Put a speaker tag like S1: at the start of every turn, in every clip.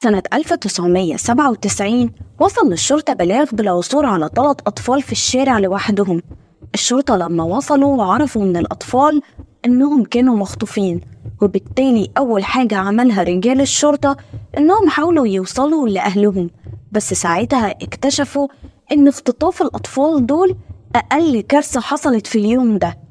S1: سنة 1997 وصل للشرطة بلاغ بالعثور على 3 أطفال في الشارع لوحدهم. الشرطة لما وصلوا عرفوا من الأطفال إنهم كانوا مخطوفين، وبالتالي أول حاجة عملها رجال الشرطة إنهم حاولوا يوصلوا لأهلهم، بس ساعتها اكتشفوا إن اختطاف الأطفال دول أقل كارثة حصلت في اليوم ده.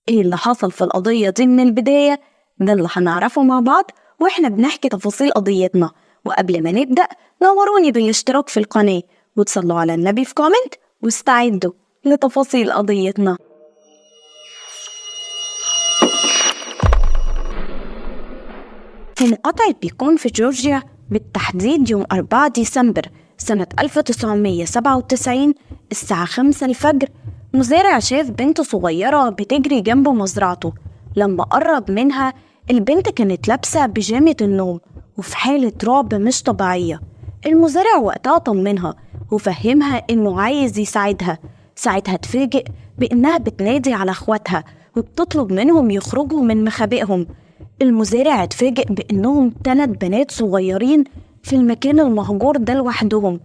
S1: إيه اللي حصل في القضية دي من البداية؟ ده اللي هنعرفه مع بعض وإحنا بنحكي تفاصيل قضيتنا. وقبل ما نبدأ نوروني بالاشتراك في القناة وتصلوا على النبي في comment، واستعدوا لتفاصيل قضيتنا. في مقاطعة بيكون في جورجيا بالتحديد يوم 4 ديسمبر سنة 1997 الساعة 5 الفجر، مزارع شاف بنت صغيرة بتجري جنب مزرعته. لما قرب منها البنت كانت لابسة بيجامة النوم وفي حالة رعب مش طبيعية. المزارع وقتها طمنها وفهمها إنه عايز يساعدها. ساعتها اتفاجئ بإنها بتنادي على إخواتها وبتطلب منهم يخرجوا من مخابئهم. المزارع اتفاجئ بإنهم 3 بنات صغيرين في المكان المهجور ده لوحدهم.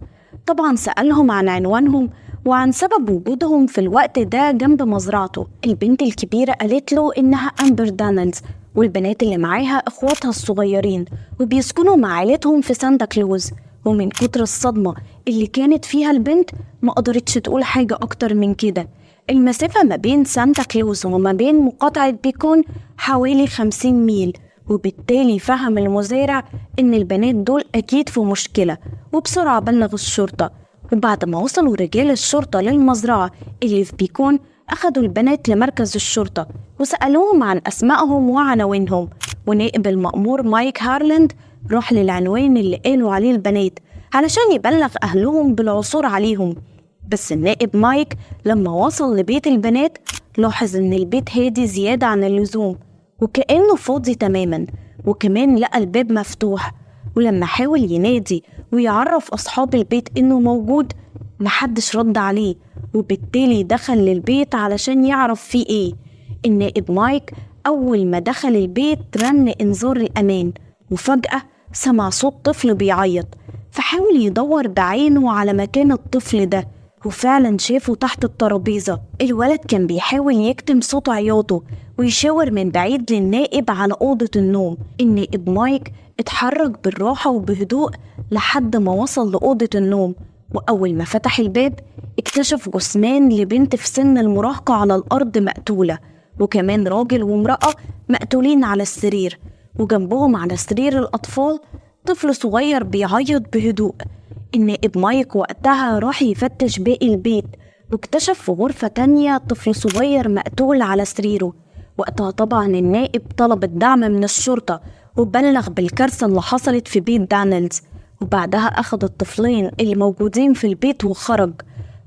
S1: طبعا سألهم عن عنوانهم وعن سبب وجودهم في الوقت ده جنب مزرعته. البنت الكبيرة قالت له إنها أمبر دانيلز، والبنات اللي معاها إخواتها الصغيرين وبيسكنوا مع عيلتهم في سانتا كلوز. ومن كتر الصدمة اللي كانت فيها البنت ما قدرتش تقول حاجة أكتر من كده. المسافة ما بين سانتا كلوز وما بين مقاطعة بيكون حوالي 50 ميل، وبالتالي فهم المزارع إن البنات دول أكيد في مشكلة، وبسرعة بلغ الشرطة. وبعد ما وصلوا رجال الشرطة للمزرعة اللي في بيكون أخدوا البنات لمركز الشرطة وسألوهم عن أسمائهم وعناوينهم. ونائب المأمور مايك هارلاند راح للعنوان اللي قالوا عليه البنات علشان يبلغ أهلهم بالعثور عليهم. بس النائب مايك لما وصل لبيت البنات لاحظ إن البيت هادي زيادة عن اللزوم وكأنه فاضي تماما، وكمان لقى الباب مفتوح. ولما حاول ينادي ويعرف أصحاب البيت إنه موجود محدش رد عليه، وبالتالي دخل للبيت علشان يعرف فيه إيه. النائب مايك أول ما دخل البيت رن إنذار الأمان، وفجأة سمع صوت طفل بيعيط، فحاول يدور بعينه على مكان الطفل ده، وفعلا شافه تحت الترابيزة. الولد كان بيحاول يكتم صوت عياطه ويشاور من بعيد للنائب على أوضة النوم. النائب مايك اتحرك بالراحة وبهدوء لحد ما وصل لأوضة النوم، وأول ما فتح الباب اكتشف جثمان لبنت في سن المراهقة على الأرض مقتولة، وكمان راجل وامرأة مقتولين على السرير، وجنبهم على سرير الأطفال طفل صغير بيعيط بهدوء. النائب مايك وقتها راح يفتش باقي البيت، واكتشف في غرفة تانية طفل صغير مقتول على سريره. وقتها طبعا النائب طلب الدعم من الشرطة وبلغ بالكارثة اللي حصلت في بيت دانيلز، وبعدها أخذ الطفلين اللي موجودين في البيت وخرج.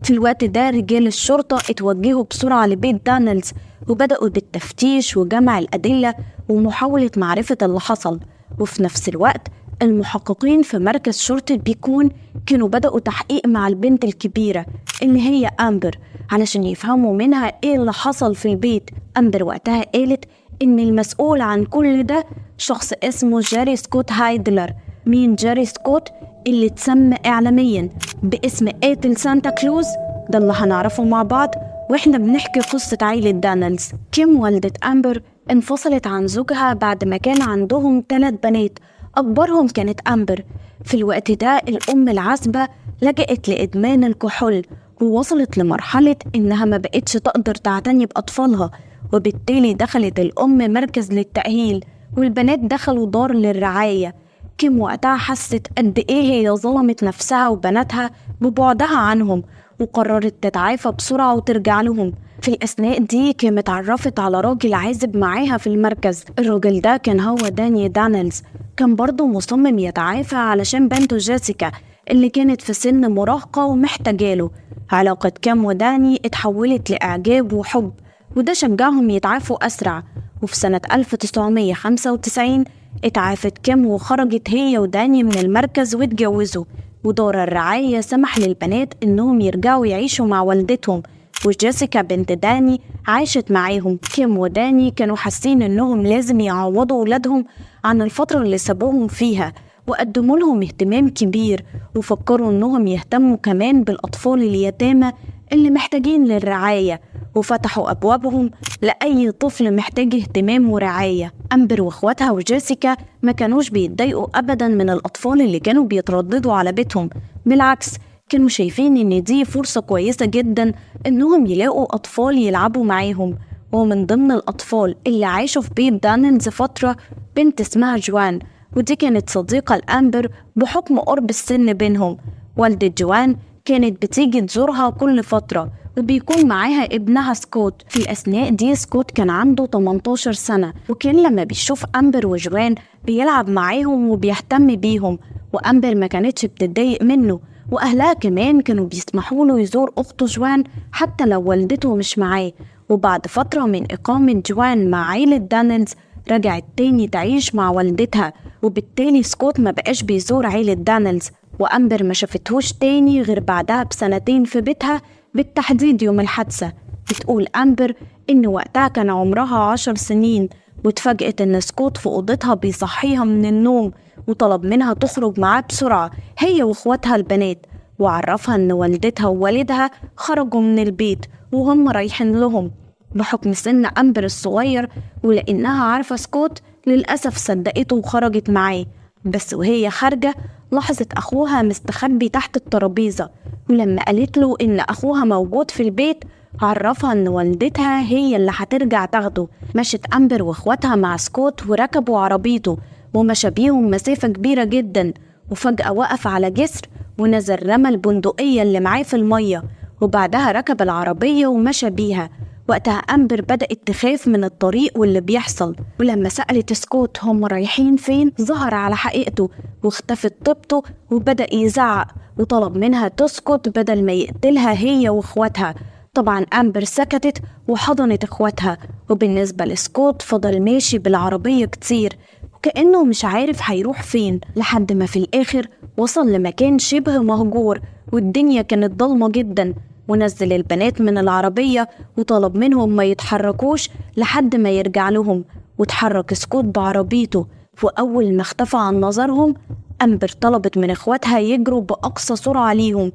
S1: في الوقت ده رجال الشرطة اتوجهوا بسرعة لبيت دانيلز وبدأوا بالتفتيش وجمع الأدلة ومحاولة معرفة اللي حصل. وفي نفس الوقت المحققين في مركز شرطة بيكون كانوا بدأوا تحقيق مع البنت الكبيرة اللي هي أمبر علشان يفهموا منها إيه اللي حصل في البيت. أمبر وقتها قالت إن المسؤول عن كل ده شخص اسمه جاري سكوت هايدلر. مين جاري سكوت اللي اتسمى إعلاميا باسم قاتل سانتا كلوز؟ ده اللي هنعرفه مع بعض وإحنا بنحكي قصة عائلة دانيلز. كيم والدة أمبر انفصلت عن زوجها بعد ما كان عندهم 3 بنات، أكبرهم كانت أمبر. في الوقت ده الأم العازبة لجأت لإدمان الكحول ووصلت لمرحلة إنها ما بقتش تقدر تعتني بأطفالها، وبالتالي دخلت الأم مركز للتأهيل والبنات دخلوا دار للرعاية. كيم وقتها حست قد إيه هي ظلمت نفسها وبناتها ببعدها عنهم، وقررت تتعافى بسرعة وترجع لهم. في الأثناء دي كيم اتعرفت على راجل عازب معاها في المركز. الراجل ده كان هو داني دانيلز، كان برضه مصمم يتعافى علشان بنته جيسيكا اللي كانت في سن مراهقة ومحتاجاله. علاقة كيم وداني اتحولت لإعجاب وحب، وده شجعهم يتعافوا أسرع. وفي سنة 1995 اتعافت كيم وخرجت هي وداني من المركز واتجوزوا. ودار الرعاية سمح للبنات إنهم يرجعوا يعيشوا مع والدتهم، وجيسيكا بنت داني عاشت معاهم. كيم وداني كانوا حاسين إنهم لازم يعوضوا ولادهم عن الفترة اللي سابوهم فيها، وقدموا لهم اهتمام كبير، وفكروا إنهم يهتموا كمان بالأطفال اليتامى اللي محتاجين للرعاية، وفتحوا أبوابهم لأي طفل محتاج اهتمام ورعاية. أمبر واخواتها وجيسيكا ما كانوش بيتضايقوا أبدا من الأطفال اللي كانوا بيترددوا على بيتهم، بالعكس كانوا شايفين إن دي فرصة كويسة جدا إنهم يلاقوا أطفال يلعبوا معاهم. ومن ضمن الأطفال اللي عاشوا في بيت دانيلز فترة بنت اسمها جوان، ودي كانت صديقة لأمبر بحكم قرب السن بينهم. والدة جوان كانت بتيجي تزورها كل فترة وبيكون معاها ابنها سكوت. في الأثناء دي سكوت كان عنده 18 سنة، وكان لما بيشوف أمبر وجوان بيلعب معاهم وبيهتم بيهم، وأمبر ما كانتش بتتضايق منه، وأهلها كمان كانوا بيسمحوا له يزور أخته جوان حتى لو والدته مش معاه. وبعد فترة من إقامة جوان مع عيلة دانيلز رجعت تاني تعيش مع والدتها، وبالتالي سكوت ما بقاش بيزور عيلة دانيلز، وأمبر ما شافتهوش تاني غير بعدها بسنتين في بيتها بالتحديد يوم الحادثة. بتقول أمبر إن وقتها كان عمرها 10 سنين، واتفاجئت إن سكوت في أوضتها بيصحيها من النوم وطلب منها تخرج معاه بسرعة هي واخواتها البنات، وعرفها إن والدتها ووالدها خرجوا من البيت وهم رايحين لهم. بحكم سن أمبر الصغير ولأنها عارفة سكوت للأسف صدقته وخرجت معاه. بس وهي خارجة لاحظت أخوها مستخبي تحت الترابيزة، ولما قالت له إن أخوها موجود في البيت عرفها إن والدتها هي اللي هترجع تاخده. مشت أمبر وإخواتها مع سكوت وركبوا عربيته ومشى بيهم مسافة كبيرة جدا، وفجأة وقف على جسر ونزل رمى البندقية اللي معاه في المية، وبعدها ركب العربية ومشى بيها. وقتها أمبر بدأت تخاف من الطريق واللي بيحصل، ولما سألت سكوت هم رايحين فين ظهر على حقيقته واختفت طيبته وبدأ يزعق وطلب منها تسكت بدل ما يقتلها هي واخواتها. طبعا أمبر سكتت وحضنت اخواتها، وبالنسبة لسكوت فضل ماشي بالعربية كتير وكأنه مش عارف هيروح فين، لحد ما في الآخر وصل لمكان شبه مهجور والدنيا كانت ضلمة جدا، ونزل البنات من العربية وطلب منهم ما يتحركوش لحد ما يرجع لهم. وتحرك سكوت بعربيته، وأول ما اختفى عن نظرهم أمبر طلبت من إخواتها يجروا بأقصى سرعة ليهم،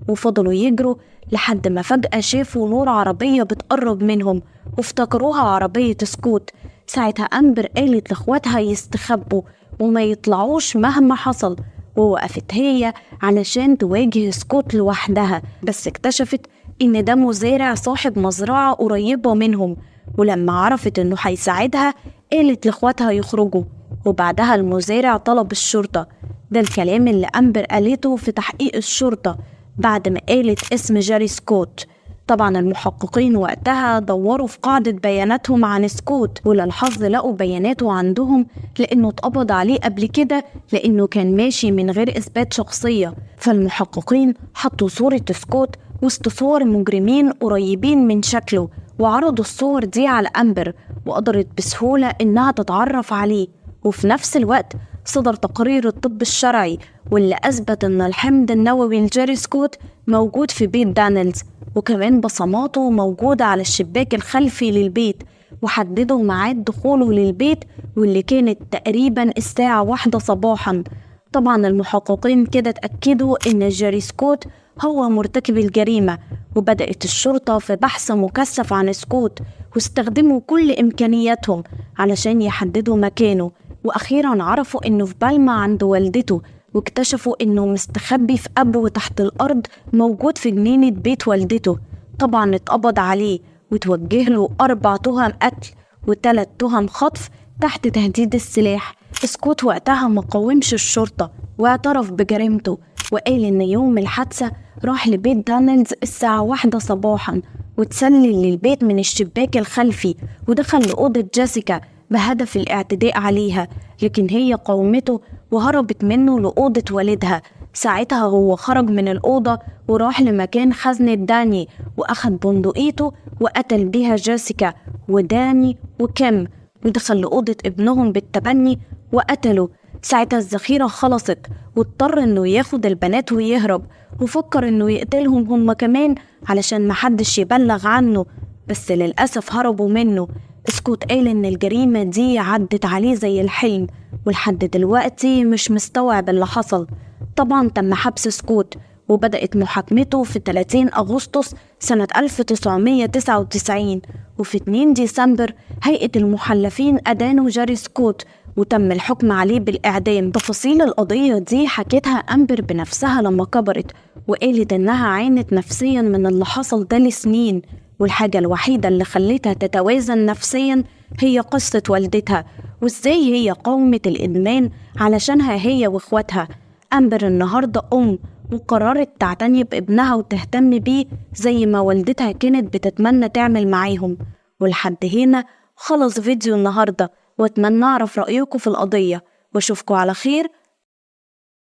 S1: وفضلوا يجروا لحد ما فجأة شافوا نور عربية بتقرب منهم وافتكروها عربية سكوت. ساعتها أمبر قالت لإخواتها يستخبوا وما يطلعوش مهما حصل، ووقفت هي علشان تواجه سكوت لوحدها، بس اكتشفت إن ده مزارع صاحب مزرعة قريبة منهم، ولما عرفت إنه هيساعدها قالت لإخواتها يخرجوا، وبعدها المزارع طلب الشرطة. ده الكلام اللي أمبر قالته في تحقيق الشرطة بعد ما قالت اسم جاري سكوت. طبعا المحققين وقتها دوروا في قاعدة بياناتهم عن سكوت، وللحظ لقوا بياناته عندهم لأنه اتقبض عليه قبل كده لأنه كان ماشي من غير إثبات شخصية. فالمحققين حطوا صورة سكوت وسط صور مجرمين قريبين من شكله، وعرضوا الصور دي على أمبر، وقدرت بسهولة إنها تتعرف عليه. وفي نفس الوقت صدر تقرير الطب الشرعي واللي أثبت إن الحمض النووي لجاري سكوت موجود في بيت دانيلز، وكمان بصماته موجودة على الشباك الخلفي للبيت، وحددوا ميعاد دخوله للبيت واللي كانت تقريبا الساعة 1 صباحا. طبعا المحققين كده اتأكدوا إن جاري سكوت هو مرتكب الجريمة، وبدأت الشرطة في بحث مكثف عن سكوت، واستخدموا كل إمكانياتهم علشان يحددوا مكانه. وأخيرا عرفوا إنه في بالما عند والدته، واكتشفوا إنه مستخبي في قبره تحت الأرض موجود في جنينة بيت والدته. طبعا اتقبض عليه وتوجه له 4 تهم قتل و3 تهم خطف تحت تهديد السلاح. سكوت وقتها ما قاومش الشرطة واعترف بجريمته، وقال إن يوم الحادثة راح لبيت دانيلز الساعة 1 صباحا وتسلل للبيت من الشباك الخلفي ودخل لأوضة جيسيكا بهدف الاعتداء عليها، لكن هي قاومته وهربت منه لأوضة والدها. ساعتها هو خرج من الأوضة وراح لمكان خزنة داني وأخد بندقيته وقتل بيها جيسيكا وداني وكيم، ودخل لأوضة ابنهم بالتبني وقتله. ساعتها الذخيرة خلصت واضطر إنه ياخد البنات ويهرب، وفكر إنه يقتلهم هم كمان علشان محدش يبلغ عنه، بس للأسف هربوا منه. سكوت قال إن الجريمة دي عدت عليه زي الحلم، ولحد دلوقتي مش مستوعب اللي حصل. طبعا تم حبس سكوت وبدأت محاكمته في 30 أغسطس سنة 1999، وفي 2 ديسمبر هيئة المحلفين أدانوا جاري سكوت وتم الحكم عليه بالإعدام. تفاصيل القضية دي حكتها أمبر بنفسها لما كبرت، وقالت إنها عانت نفسيا من اللي حصل ده لسنين، والحاجة الوحيدة اللي خلتها تتوازن نفسيا هي قصة والدتها وإزاي هي قاومت الإدمان علشانها هي وإخواتها. أمبر النهاردة أم، وقررت تعتني بابنها وتهتم بيه زي ما والدتها كانت بتتمنى تعمل معاهم. ولحد هنا خلص فيديو النهاردة، واتمنى أعرف رأيكم في القضية، واشوفكم على خير